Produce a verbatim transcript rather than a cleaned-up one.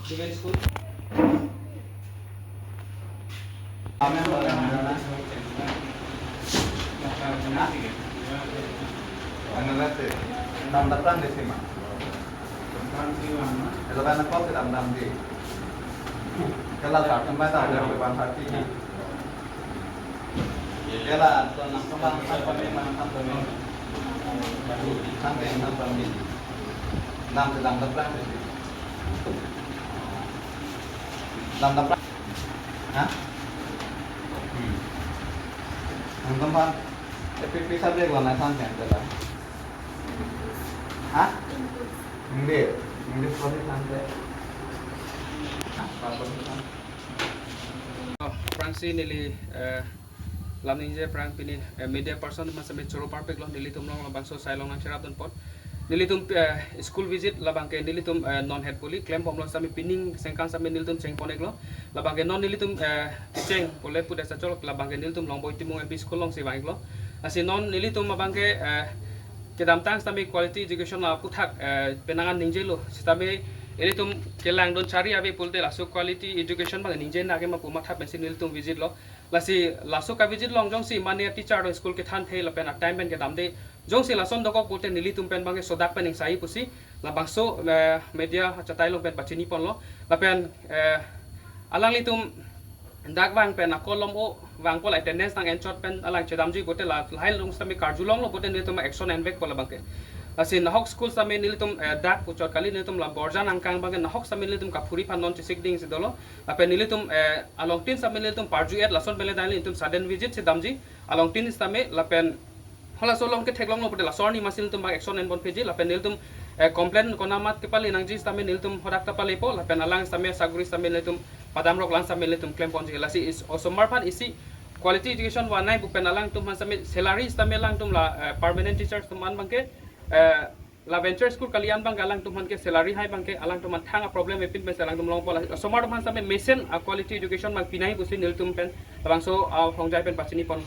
Civil School. Amen, Lord, amen. Amen, Lord, eh. Dam daplang dei sima. Elo kan kok dam dam dei. Kala sa tum ba ta ada one thirty. Kala to nang kembang sampai memang sampai memang. Sampai sampai memang. Dam sedang daplang dei. Dam daplang. Ha? Hmm. Nangtum aphan, eh, pi, pi subject lo nangthan pen, tela? Ha? English. English ko ni than pe. Ha? Apa ko ni than? Oh, aphrangsi neli, eh, lam ningje aphrang pini, eh, media person atum sitame choro parpiklo, nelitum along labangso asai along nangcherapdun apot. Nelitum, eh, school visit labang ke nelitum, eh, non het poli klembomlo sitame pining sengkang sitame nelitum chengpon-iklo. Labang ke non nelitum, eh, cheng pole pudet sachol labang ke nelitum Longboi Timung M P School alongsi vang-iklo. Lasi non nelitum abang ke, eh, kedamtang sitame quality education la aphuthak, eh, penang an ningjelo. Sitame ilitum kelangdun chari ave pulote laso quality education abang ningje nangji ma pu matha pensi nelitum visit lo. Lasi laso ka-visit along jongsi mane teacher do school kethan the lapen a-time pen kedam de. Jongsi lason dokok pulote nelitum pen abang ke sodak pen ingsai pusi labangso, eh, media achatai along pen pachiniponlo. Lapen, eh, alanglitum dak vang pen ako lom-o vangpo, la attendance nang-enchot pen alang chedamji pulote la lahai along sitame karjulonglo pulote nelitum action envekpo labang ke. Lasi nahok school sitame nelitum, eh, dak puchot kali, nelitum la borjan angkang abang ke nahok sitame nelitum kaphuri aphan non chesik ding si dolo. Lapen nelitum, eh, alongtin sitame nelitum parju-et lason pen le dang nelitum sudden visit si damji. Alongtin sitame lapen halaso along ke theklonglo pulote laso arni masi nelitum abang action enpon pheji lapen nelitum, eh, complaint konat amat kepale nangji sitame nelitum hadak ta palepo lapen alang sitame saguri sitame nelitum padamrok lang sitame nelitum klemponji. Lasi is osomar aphan isi quality education vangnei pu pen alangtum aphan sitame salary sitame alangtum la, eh, permanent teachers atum an abang ke, eh, la venture school kali an abang ke alangtum aphan ke salary hai abang ke alangtum aphan thang a-problem epin pensi alangtum longpo, la osomar atum aphan sitame mesen a-quality education abang pinei pusi nelitum pen labangso ahongjai pen pachinipon.